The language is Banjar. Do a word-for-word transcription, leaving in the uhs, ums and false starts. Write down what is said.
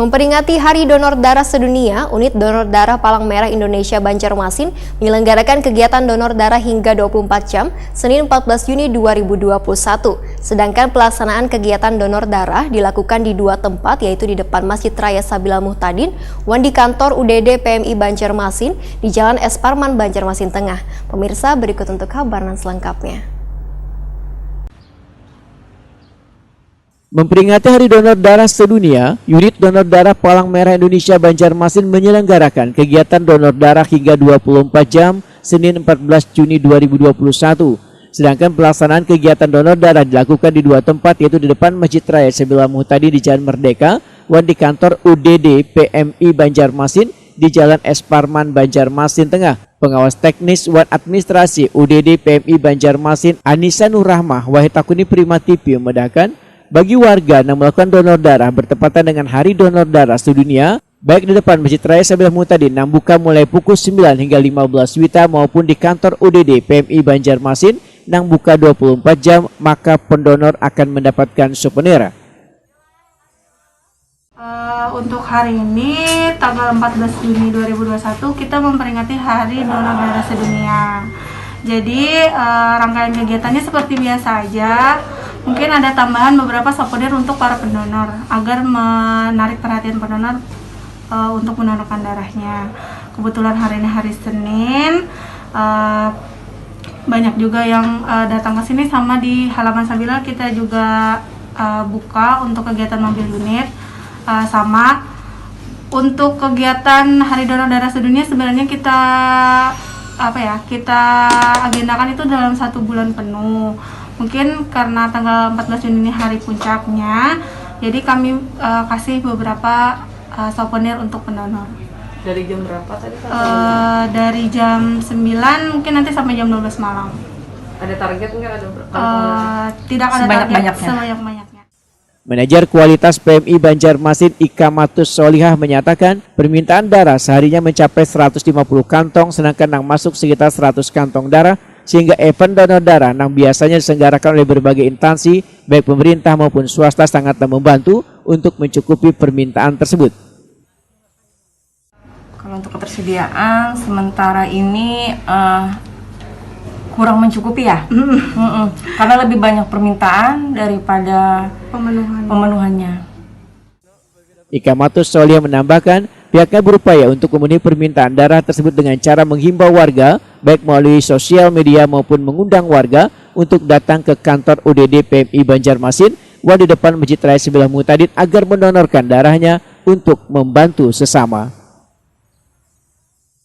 Memperingati Hari Donor Darah Sedunia, Unit Donor Darah Palang Merah Indonesia Banjarmasin menyelenggarakan kegiatan donor darah hingga dua puluh empat jam, Senin empat belas Juni dua ribu dua puluh satu. Sedangkan pelaksanaan kegiatan donor darah dilakukan di dua tempat, yaitu di depan Masjid Raya Sabilal Muhtadin wan di kantor U D D P M I Banjarmasin di Jalan S Parman, Banjarmasin Tengah. Pemirsa, berikut untuk kabar dan selengkapnya. Memperingati Hari Donor Darah Sedunia, Unit Donor Darah Palang Merah Indonesia Banjarmasin menyelenggarakan kegiatan donor darah hingga dua puluh empat jam, Senin empat belas Juni dua ribu dua puluh satu. Sedangkan pelaksanaan kegiatan donor darah dilakukan di dua tempat, yaitu di depan Masjid Raya Sabilal Muhtadin di Jalan Merdeka wan di kantor U D D P M I Banjarmasin di Jalan S Parman, Banjarmasin Tengah. Pengawas Teknis wan Administrasi U D D P M I Banjarmasin, Anisa Nurrahmah, wahid takuni Prima T V memedahkan, bagi warga nang melakukan donor darah bertepatan dengan Hari Donor Darah Sedunia, baik di depan Masjid Raya Sabilal Muhtadin nang buka mulai pukul sembilan hingga lima belas wita maupun di kantor U D D P M I Banjarmasin nang buka dua puluh empat jam, maka pendonor akan mendapatkan souvenir. Eh, untuk hari ini, tanggal empat belas Juni dua ribu dua puluh satu, kita memperingati Hari Donor Darah Sedunia. Jadi, eh, rangkaian kegiatannya seperti biasa aja. Mungkin ada tambahan beberapa souvenir untuk para pendonor agar menarik perhatian pendonor, eh, untuk mendonorkan darahnya. Kebetulan hari ini hari Senin, eh, banyak juga yang, eh, datang ke sini, sama di halaman Sabilal kita juga, eh, buka untuk kegiatan mobil unit. Eh, sama untuk kegiatan Hari Donor Darah Sedunia, sebenarnya kita, apa ya, kita agendakan itu dalam satu bulan penuh. Mungkin karena tanggal empat belas Juni ini hari puncaknya, jadi kami, eh, kasih beberapa, eh, souvenir untuk pendonor. Dari jam berapa tadi? Eh, dari jam sembilan mungkin nanti sampai jam dua belas malam. Ada target nggak, ada ber- Eh, tidak ada target. Sebanyak-banyaknya. Sebanyak-banyaknya. Manajer Kualitas P M I Banjarmasin, Ikamatus Solihah, menyatakan permintaan darah seharinya mencapai seratus lima puluh kantong, sedangkan nang masuk sekitar seratus kantong darah, sehingga event donor darah nang biasanya diselenggarakan oleh berbagai instansi, baik pemerintah maupun swasta, sangatlah membantu untuk mencukupi permintaan tersebut. Kalau untuk ketersediaan sementara ini, eh, kurang mencukupi ya. Mm-mm. Karena lebih banyak permintaan daripada Pemenuhan. Pemenuhannya. Ikamatus Solihah menambahkan, pihaknya berupaya untuk memenuhi permintaan darah tersebut dengan cara menghimbau warga, baik melalui sosial media maupun mengundang warga untuk datang ke kantor U D D P M I Banjarmasin wan di depan Masjid Raya Sabilal Muhtadin agar mendonorkan darahnya untuk membantu sesama.